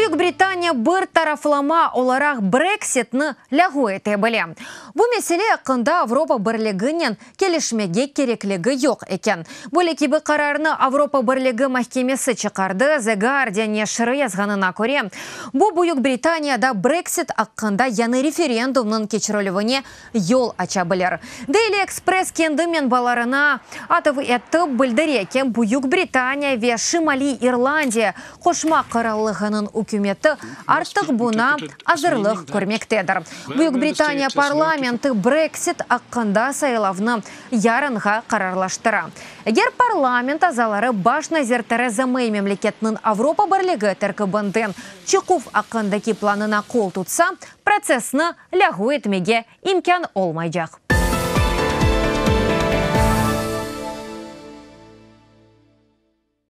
Büyük Britaniya bir taraflama olaraq Brexitni lâğu ete bile. Bu mesele aqqında Avropa Birliginen kelişmege kerekligi yoq eken. Böyle kibi qararnı Avropa Birligi mahkemesi çıqardı, The Guardian neşiri yazğanına köre, bu Büyük Britaniyada Brexit aqqında yañı referendumnıñ keçirilüvine yol aça bilir. Daily Express kendi menbalarına atıf etip bildire ki, Büyük Britaniya ve Şimaliy İrlandiya Qoşma Qırallığınıñ ükümeti artıq buña azırlıq körmektedir. Büyük Britaniya parlamenti Brexit aqqında saylavnı yarınğa qararlaştıra. Eger parlament azaları baş nazir Tereza Mey memleketniñ Avropa Birligi terkibinden çıquv aqqındaki planına qol tutsa, protsessni lâğu etmege imkân olmaycaq.